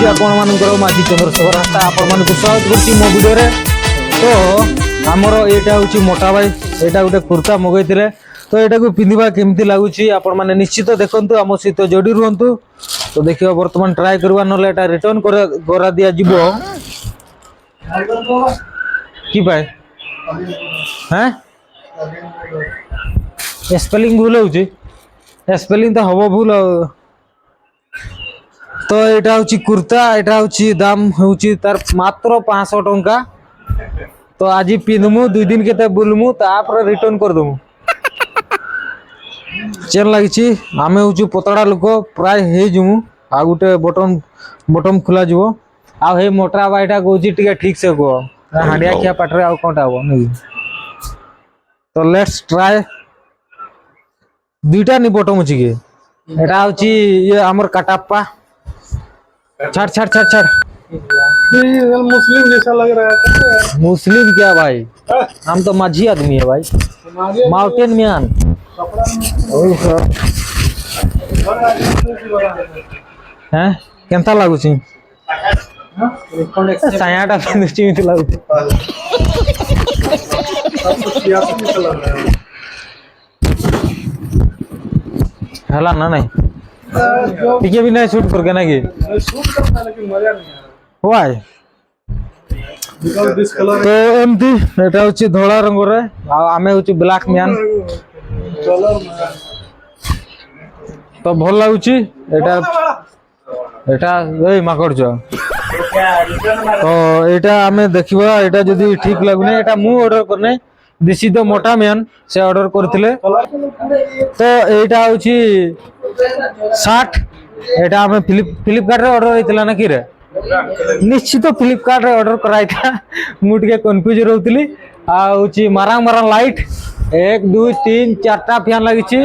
ହେଉଛି ଆପଣମାନଙ୍କର ମାଝି ଚନ୍ଦ୍ରଶେଖର ରାସ୍ତା। ଆପଣମାନଙ୍କୁ ସ୍ୱାଗତ କରୁଛି ମୋ ଭିଡ଼ିଓରେ। ତ ଆମର ଏଇଟା ହେଉଛି ମୋଟା ଭାଇ, ଏଇଟା ଗୋଟେ କୁର୍ତ୍ତା ମଗେଇଥିଲେ। ତ ଏଇଟାକୁ ପିନ୍ଧିବା କେମିତି ଲାଗୁଛି, ଆପଣମାନେ ନିଶ୍ଚିତ ଦେଖନ୍ତୁ, ଆମ ସହିତ ଯୋଡ଼ି ରୁହନ୍ତୁ। ତ ଦେଖିବା, ବର୍ତ୍ତମାନ ଟ୍ରାଏ କରିବା, ନହେଲେ ଏଇଟା ରିଟର୍ନ କରା ଦିଆଯିବ। କି ପାଇଁ ହେଁ ସ୍ପେଲିଂ ଭୁଲ ହେଉଛି? ସ୍ପେଲିଂ ତ ହବ ଭୁଲ ଆଉ। ତ ଏଇଟା ହେଉଛି କୁର୍ତ୍ତା, ଏଇଟା ହେଉଛି ଦାମ ହେଉଛି ତାର ମାତ୍ର 500 ଟଙ୍କା। ତ ଆଜି ପିନ୍ଧମୁ, 2 ଦିନ କେତେ ବୁଲମୁ, ତାପରେ ରିଟର୍ନ କରିଦେମୁ। ଚେନ୍ ଲାଗିଛି। ଆମେ ହେଉଛୁ ପତଳା ଲୋକ, ପ୍ରାୟ ହେଇଯିମୁ। ଆଉ ଗୋଟେ ବଟନ ବଟମ ଖୋଲା ଯିବ। ଆଉ ହେଇ ମୋଟା ଭାଇଟା କହୁଛି, ଟିକେ ଠିକ ସେ କୁହ। ହାଣ୍ଡିଆ ଖିଆ ପାଟିରେ ଆଉ କଣଟା ହବ ନାଇଁ କି? ତ let's try. ଦୁଇଟା ନି ବଟମ ଅଛି କି? ଏଟା ହଉଛି ଇଏ ଆମର କାଟାପ୍ପା। ଛାଡ଼ ଛାଡ଼ ଛାଡ଼ ଛାଡ଼। ये मुस्लिम जैसा लग रहा है। मुस्लिम क्या भाई, हम तो माझी आदमी है भाई। हमारे माउंटेन मैन। कपड़ा हैं, କେନ୍ତା ଲାଗୁଛି? ସାୟାଟା ପିନ୍ଧୁଛି, ଏମିତି ଲାଗୁଛି। जैसा लग रहा है। ହେଲା ନା ନାଇଁ? जो ଟିକେ ବି ନାଇଁ ସୁଟ୍ करके ନାଇଁ କି? सूट करता है, लेकिन मजा नहीं आ रहा। Why? Because this colour. ତ ଏମିତି ଏଟା ହଉଛି ଧଳା ରଙ୍ଗରେ ଆଉ ଆମେ ହଉଛୁ ବ୍ଲାକ୍ ମ୍ୟାନ୍। କଲର। ତ ଭଲ ଲାଗୁଛି ଏଇଟା। ଏଟା ଏଇ ମାକଡ଼ ଛୁଆ। ତ ଏଇଟା ଆମେ ଦେଖିବା, ଏଇଟା ଯଦି ଠିକ ଲାଗୁନି। ଏଇଟା ମୁଁ ଅର୍ଡର କରିନି, this is the ମୋଟା ମ୍ୟାନ୍, ସେ ଅର୍ଡର କରିଥିଲେ। ତ ଏଇଟା ହଉଛି ସାର୍ଟ। ଏଇଟା ଆମେ ଫ୍ଲିପକାର୍ଟରେ ଅର୍ଡର ହେଇଥିଲା ନା କିରେ? ନିଶ୍ଚିତ ଫ୍ଲିପକାର୍ଟରେ ଅର୍ଡର କରାହେଇଥିଲା, ମୁଁ ଟିକେ କନଫ୍ୟୁଜ ରହୁଥିଲି। ଆଉ ହଉଛି ମାରାଙ୍ଗ ମାରାଙ୍ଗ ଲାଇଟ୍, ଏକ, ଦୁଇ, ତିନି, ଚାରିଟା ଫ୍ୟାନ୍ ଲାଗିଛି।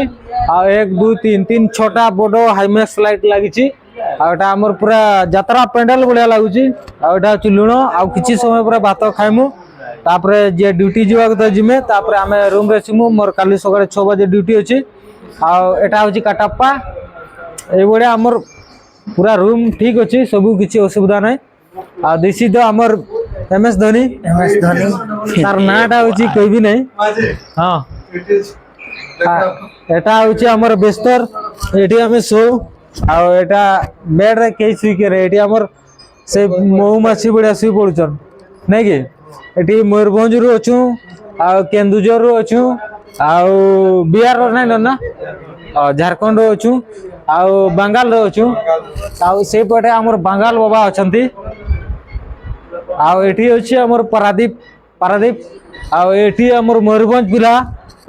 ଆଉ ଏକ, ଦୁଇ, ତିନି, ତିନି, ଛଅଟା ବଡ଼ ହାଇମ୍ୟାକ୍ସ ଲାଇଟ୍ ଲାଗିଛି। ଆଉ ଏଟା ଆମର ପୁରା ଯାତ୍ରା ପେଣ୍ଡାଲ ଭଳିଆ ଲାଗୁଛି। ଆଉ ଏଟା ହଉଛି ଲୁଣ। ଆଉ କିଛି ସମୟ ପରେ ଭାତ ଖାଇମୁ, ତାପରେ ଯିଏ ଡ୍ୟୁଟି ଯିବାକୁ ତ ଯିମେ, ତାପରେ ଆମେ ରୁମ୍ରେ ଆସିମୁ। ମୋର କାଲି ସକାଳେ 6 ବାଜେ ଡ୍ୟୁଟି ଅଛି। ଆଉ ଏଟା ହଉଛି କାଟାପ୍ପା। ଏଇଭଳିଆ ଆମର ପୁରା ରୁମ୍ ଠିକ ଅଛି, ସବୁ କିଛି ଅସୁବିଧା ନାହିଁ। ଆଉ this is ଆମର M S Dhoni. M S Dhoni. ତାର ନାଁଟା ହଉଛି କହିବି ନାହିଁ। ହଁ, ଏଟା ହଉଛି ଆମର ବିସ୍ତର, ଏଠି ଆମେ ଶୋଉ। ଆଉ ଏଟା ବେଡରେ କେହି ଶୋଇକରେ, ଏଠି ଆମର ସେ ମହୁମାଛି ଭଳିଆ ଶୋଇ ପଡୁଛନ୍ ନାଇଁ କି? ଏଠି ମୟୂରଭଞ୍ଜରୁ ଅଛୁ, ଆଉ କେନ୍ଦୁଝରରୁ ଅଛୁ, ଆଉ ବିହାରର ନାଇଁ ନା, ଝାଡ଼ଖଣ୍ଡରୁ ଅଛୁ, ଆଉ ବାଙ୍ଗାଲରୁ ଅଛୁ। ଆଉ ସେଇପଟେ ଆମର ବାଙ୍ଗାଲ ବାବା ଅଛନ୍ତି। ଆଉ ଏଠି ଅଛି ଆମର ପାରାଦୀପ, ପାରାଦୀପ। ଆଉ ଏଠି ଆମର ମୟୂରଭଞ୍ଜ ପିଲା,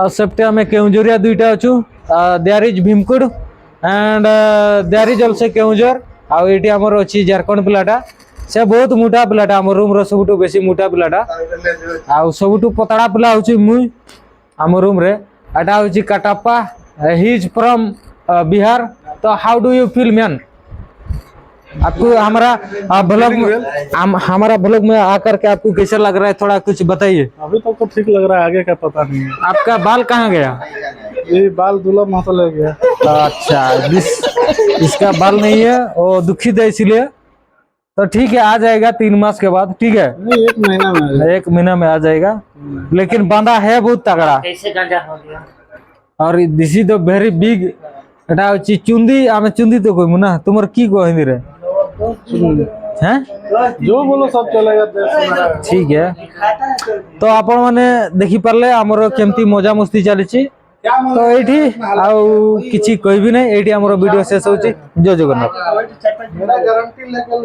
ଆଉ ସେପଟେ ଆମେ କେଉଁଝରିଆ ଦୁଇଟା ଅଛୁ। There is Bhimkund and there is also Keonjhar. ଆଉ ଏଇଠି ଆମର ଅଛି ଝାଡ଼ଖଣ୍ଡ ପିଲାଟା, ସେ ବହୁତ ମୋଟା ପିଲାଟା, ଆମ ରୁମ୍ର ସବୁଠୁ ବେଶୀ ମୋଟା ପିଲାଟା। ଆଉ ସବୁଠୁ ପତଳା ପିଲା ହେଉଛି ମୁଇଁ ଆମ ରୁମ୍ରେ। ଏଟା ହେଉଛି କାଟାପ୍ପା, he is from Bihar. ତ how do you feel, man? आपको हमारा ब्लॉग, हमारा ब्लॉग में आकर के आपको कैसा लग रहा है, थोड़ा कुछ बताइए। अभी तक तो ठीक लग रहा है, आगे का पता नहीं है। आपका बाल कहाँ गया? ये बाल दूल्हा महतो ले गया। अच्छा, this इसका बाल नहीं है, वो दुखित है इसीलिए। तो ठीक है, आ जाएगा 3 मास के बाद, ठीक है? नहीं, एक महीना में आ जाएगा। एक महीना में आ जाएगा, लेकिन बांधा है बहुत तगड़ा। कैसे गांजा हो गया? और this is the very big, ଏଟା ହଉଛି ଚୁନ୍ଦି। ଆମେ ଚୁନ୍ଦି ତ କହିମୁ ନା, ତୁମର କି କହ ହିନ୍ଦୀରେ? हैं? जो बोलो सब चलेगा, देश हमारा है। ଠିକ है। ତ ଆପଣ ମାନେ ଦେଖିପାରିଲେ ଆମର କେମିତି ମଜାମସ୍ତି ଚାଲିଛି। ତ ଏଇଠି ଆଉ କିଛି କହିବି ନାହିଁ, ଏଇଠି ଆମର ଭିଡ଼ିଓ ଶେଷ ହଉଛି। ଜୟ ଜଗନ୍ନାଥ। मेरा गारंटी लेकर